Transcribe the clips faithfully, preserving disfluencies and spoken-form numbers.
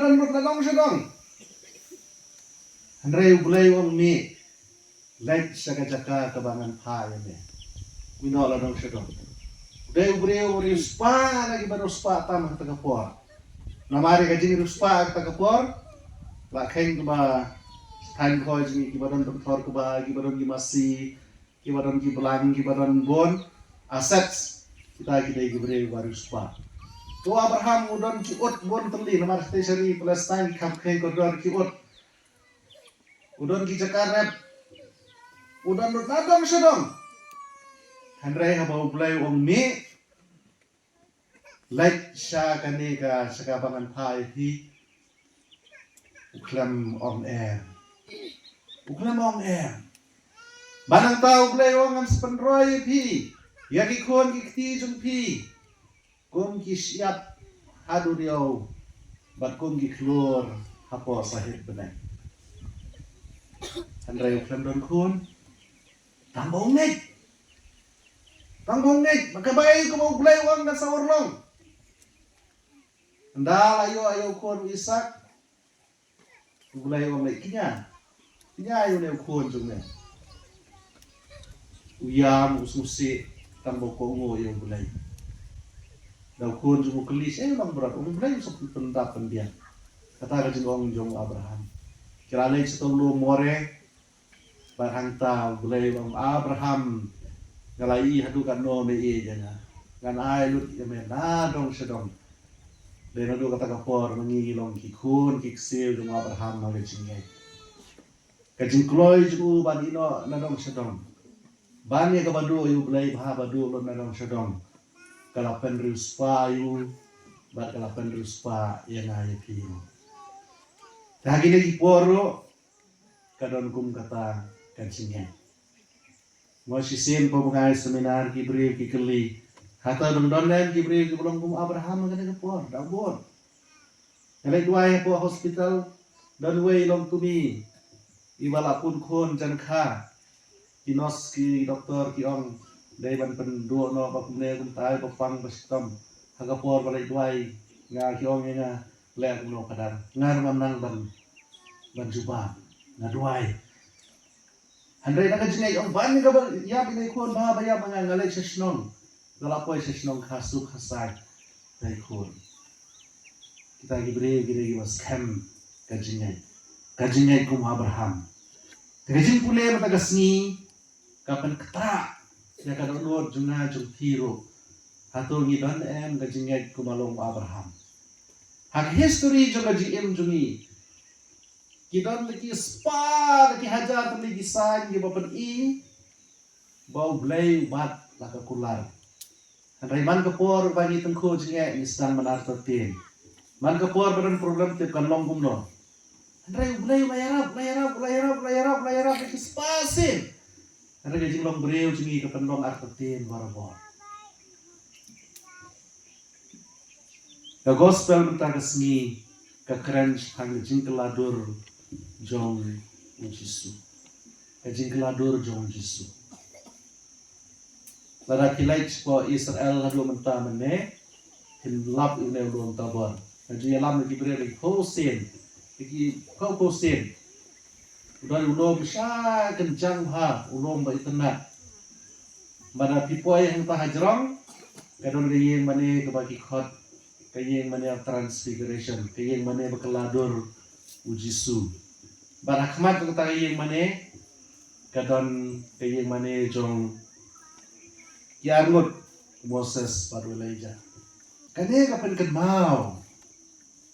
Don lut la dong sha dong. Hynrei U Blei u ong, mih, leit sha ka jaka kaba ngan phah ïa me. Mih noh la dong sha dong. U dei u briew u riewspah na kiba riewspah tam ha kata ka por. Namar ïa ka jingriewspah ha kata ka por, la kheiñ kaba thaiñ khoi jong ngi kiba don doktor kaba, kiba don ki masi, kiba don ki blang, kiba don bun assets, kita ki dei ki briew ba riewspah. To Abraham u don ki ut bun tylli, namar ha te sha ri Palestine ki kham kheiñ kordor ki ut. U don ki jaka rep. U don lut la dong sha dong. Hynrei haba U Blei u ong, mih, leit sha kane ka, sha kaba ngan phah ïa phi, u khlem ong em. U khlem ong em. Ba nangta U Blei u ong, ngan sa pynroi ïa phi ïa ki khun ki kti jong phi kum ki shyiap ha duriaw bad kum ki khlur hapoh sahit bneng. Hynrei u khlem don khun. Tang ba u ngeit. Tang ba u ngeit ba kaba ïa kaba U Blei u ong kan sa urlong. Ynda la ïoh ïa u khun u Isaak, U Blei u ong, leit kñia. Kñia ïa une u khun jong me. U ïam, u sngewsih, tang ba u kohnguh ïa U Blei. Da u khun jong u kylli, shaei u nongbrot? U ong, U Blei u sa pyndap pynbiang. Kata ka jingong jong u Abraham. Ki la leit sha u lum More, bad hangta U Blei u ong, Abraham, nga la ïohi haduh katno me ïeit ïa nga. Ngan ai lut ïa me na dong sha dong. Dei naduh kata ka por ma ngi ngi long ki khun ki ksiew jong u Abraham ha ka jingngeit. Ka jingkloi jong u ban ïehnoh na dong sha dong, ban ïa kaba duh ïa U Blei bha, ba duh lut na dong sha dong, ka la pynriewspah ïa u bad ka la pynriewspah ïa nga ïa phi ruh. Te ha kine ki por ruh ka don kum kata ka jingngeit. Mo shisien ba nga ai seminar, ki briew ki kylli, hato dang don ne em ki briew kiba long kum Abraham ha kane ka por? Da bun. Nga leit duwai hapoh hospital, don uwei longkmie iba la pun khun jan kha. Ki nurse ki doktor ki ong, dei ban pynduh noh ba kumne kumtai ba pang ba shitom. Ha ka por ba leit duwai nga, ki ong ïa nga, leh kumno, Phadar? Nga ruh ngam nang ban, ban jubab. Nga duwai. Hynrei na ka jingngeit, ong, ban ïa kaba ïap ïa i khun bha ba ïap ma nga, nga leit sha shnong. Nga la poi sha shnong, kha suk kha sai ïa i khun. Kita ki briew ki dei kiba skhem ka jingngeit. Ka jingngeit kum Abraham. Te ka jingpule mynta ka sngi ka pynktrah ïa ka dohnud jong nga jong phi ruh. Hato ngi don em ka jingngeit kum u long u Abraham? Ha ka history jong ka jingim jong ngi, ki don da ki spah, da ki hajar tylli ki sign kiba pyni ba U Blei u bat la ka kular. Hynrei man ka por ba ngi tyngkhuh jingeh, ngi sdang ban artatien. Man ka por ba don problem, tip kan long kumno. Hynrei U Blei u la ïarap, la ïarap, la ïarap, la ïarap, la ïarap da ki spah sien. Hynrei ka jinglong briew jong ngi ka pynlong artatien barabor. Ka gospel mynta ka sngi ka kren shaphang ka jingkylla dur jong u Jisu. Ka jingkylla dur jong u Jisu. Lada phi leit shapoh Israel haduh mynta mynne, phin lap ïa une u lum Tabor. Nga ju ïalam ïa ki briew da ki phew sien, da ki phew phew sien. U don u lum sha kynjang bha, u lum ba itynnad. Bad lada phi poi hangta hajrong, ka don ka ïing mane kaba ki khot ka ïing mane Transfiguration, ka ïing mane ba kylla dur u Jisu. Bad ha khmat kata ka ïing mane ka don ka ïing mane jong ki arngut, u Moses bad u Elijah. Kane ka pynkynmaw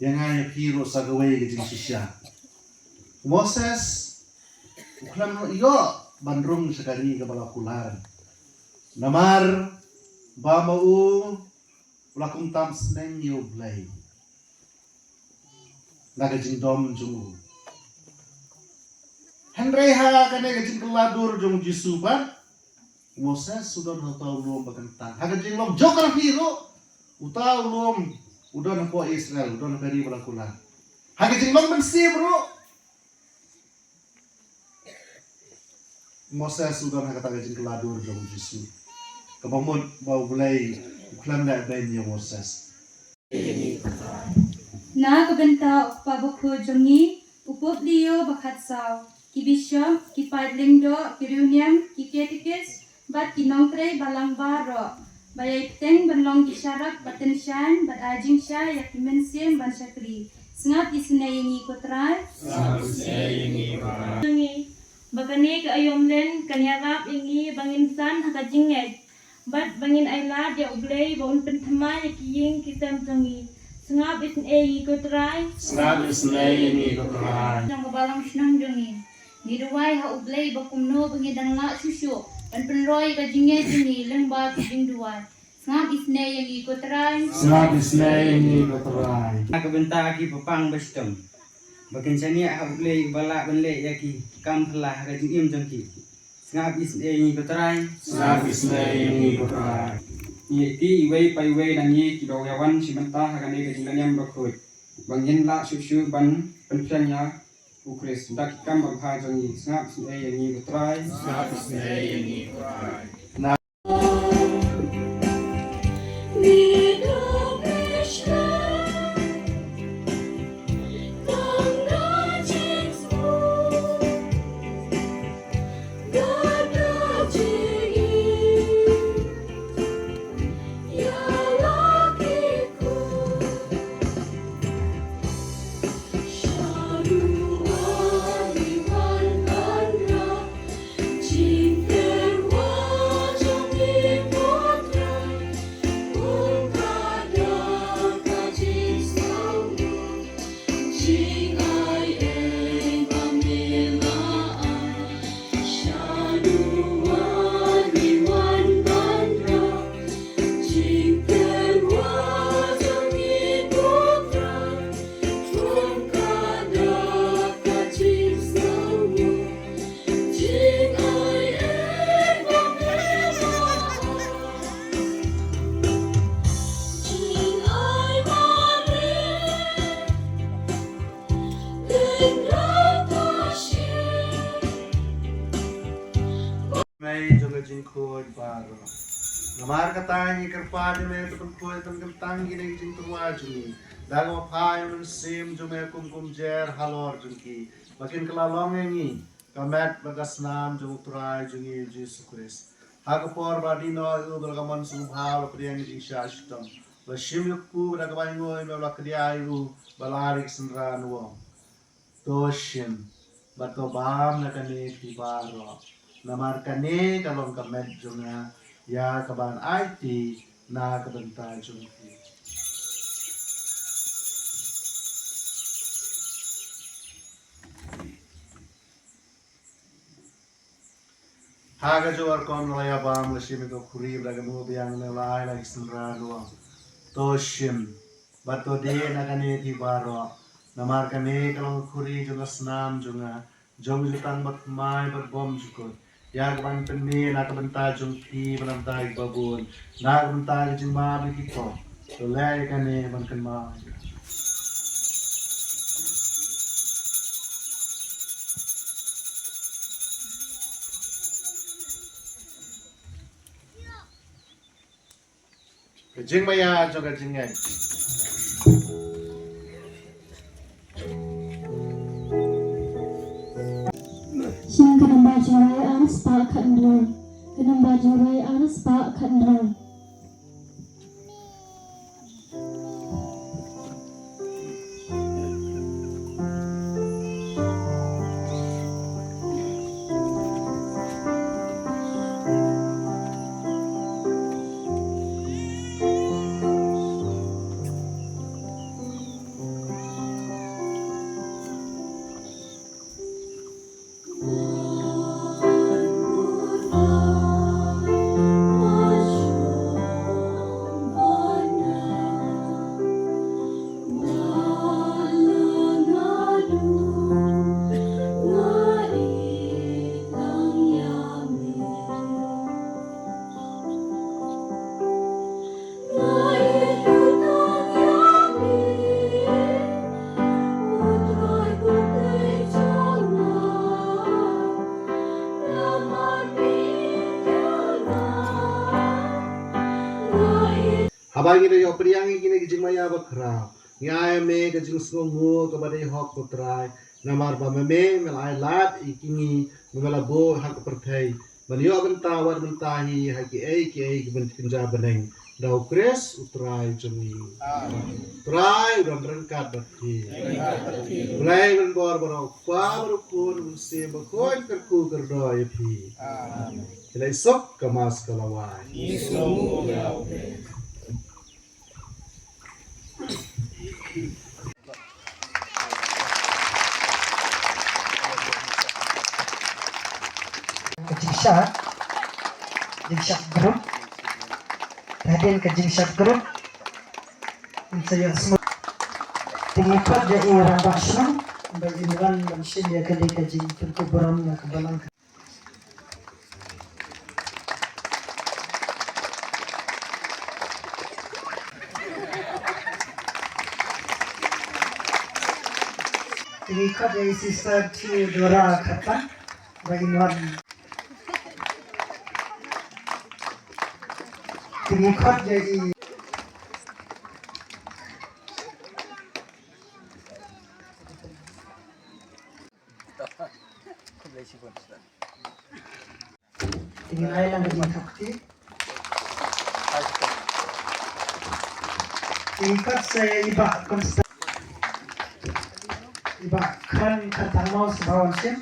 ïa nga ïa phi ruh sa kawei ka jingshisha. U Moses u khlem ïoh ban rung sha ka ri kaba la kular. Namar ba ma u u la kongsan sneng ïa U Blei na ka jingdom jong u. Hynrei ha kane ka jingkylla dur jong u Jisu pat, u Moses u don ha uta u lum ba kyntang. Ha ka jinglong geography ruh, uta u lum u don hapoh Israel, u don ha ka ri ba la kular. Ha ka jinglong mynsiem ruh, Moses u don ha kata ka jingkylla dur jong u Jisu. Kaba mut ba U Blei u khlem leh beiñ ïa u Moses. Na ka bynta u kpa bakhuid jong ngi, u Pope Leo ba khatsaw, ki bishop, ki paid lyngdoh, ki riewniam, ki katekis, bad ki nongtrei balang baroh ba ïai bteng ban long ki sharak ba tyngshaiñ bad ai jingshai ïa ki mynsiem ban shakri. Sngap isynei ïa ngi ko Trai. Sngap isynei ïa ngi ko Trai. Ngi ba kane ka aïom len kan ïarap ïa ngi ba ngin san ha ka jingngeit bad ba ngin ailad ïa U Blei ba un pynthymmai ïa ki ïing ki sem jong ngi. Sngap isynei ïa ngi ko Trai. Sngap isynei ïa ngi ko Trai. Jong ka balang shnong jong ngi. Ngi duwai ha U Blei ba kumno ba ngi dang lah shuh shuh ban pynroi ka jingngeit jong ngi lyngba ka jingduwai. Sngap isynei ïa ngi ko Trai. Sngap isynei ïa ngi ko Trai. Na ka bynta ki paidbah ba shitom ba kin shaniah ha U Blei uba lah ban leh ïa ki kam phylla ha ka jingim jong ki. Sngap isynei ïa ngi ko Trai. Sngap isynei ïa ngi ko Trai. Ngi ïa ki iwei pa iwei na ngi kiba ïa wan shi mynta ha kane ka jingleh niam bakhuid ba ngin lah shuh shuh ban pynphriang ïa U Khrist da ki kam babha jong ngi. Sngap isynei ïa ngi ko Trai. Sngap isynei ïa ngi ko Trai. Na Mei jong ka jingkhuid baroh. Namar kata ngi kyrpad ïa me to pynkhuid pynkyntang ïa kine ki jingtyrwa jong ngi da kaba phai ïa u Mynsiem jong me kum kumjer halor jong ki ba kin kylla long ïa ngi ka met bad ka snam jong U Trai jong ngi U Jisu Khrist. Ha ka por ba la die noh ïa u ba la ka mon sngewbha, la pdiang ïa ka jingshah shitom, la shim ïa u kpu, bad da kaba ainguh ïa me la kdiah ïa u, bad la ai ïa ka synran u ong, to shim bad to bam na kane phi baroh, namar kane ka long ka met jong nga ïa kaban aiti na ka bynta jong phi. Ha kajuh ka rukom la ïa bam, la shim ïa ka khuri bad da kaba biang ne la ai la ïa ka synran u ong, to shim bad to die na kane phi baroh, namar kane ka long ka khuri jong ka snam jong nga, jong ka jutang bathymmai bad bymjukut, ïa kaban pynmih na ka bynta jong phi bad na ka bynta ki babun, na ka bynta ka jingmap ïa ki pop. To leh ïa kane ban kynmaw ïa nga. Ka jingmaïa jong ka jingngeit. Sha ka nombar jingïaid ar spah khathynriew. Ka nombar jingïaid ar spah khathynriew. Haba ngi da ïoh pdiang ïa kine ki jingmaïa bakhraw, Ngi ai ïa me ka jingsngewnguh kaba dei hok, ko Trai, namar ba ma me me la ai lad ïa ki ngi ba me la buh ha ka pyrthei ban ïoh bynta wat bynta hi ha kiei kiei ki ban kynja bneng. Da U Khrist U Trai jong ngi. Trai u don ryngkat bad phi. Blei ban bor baroh, Kpa bad U Khun bad U Mynsiem Bakhuid, kyrkhu kyrdoh ïa phi. Ki leit suk, ka Mass ka la wai. Ka jingshad, jingshad group. Hadien ka jingshad group, ngin sa ïohsngew. Te ngi khot ïa i Rangbah Shnong ba in wan ban shim ïa kane ka jingpynkup burom na ka balang. Te ngi khot ïa i Sister Theodora Khartang ba in wan. Te ngi khot ïa i Te ngin ai lang ka jingthok kti. Te ngin khot sa ïa i Bah Constable, i Bah Khan Khartang Mawsbah wan shim.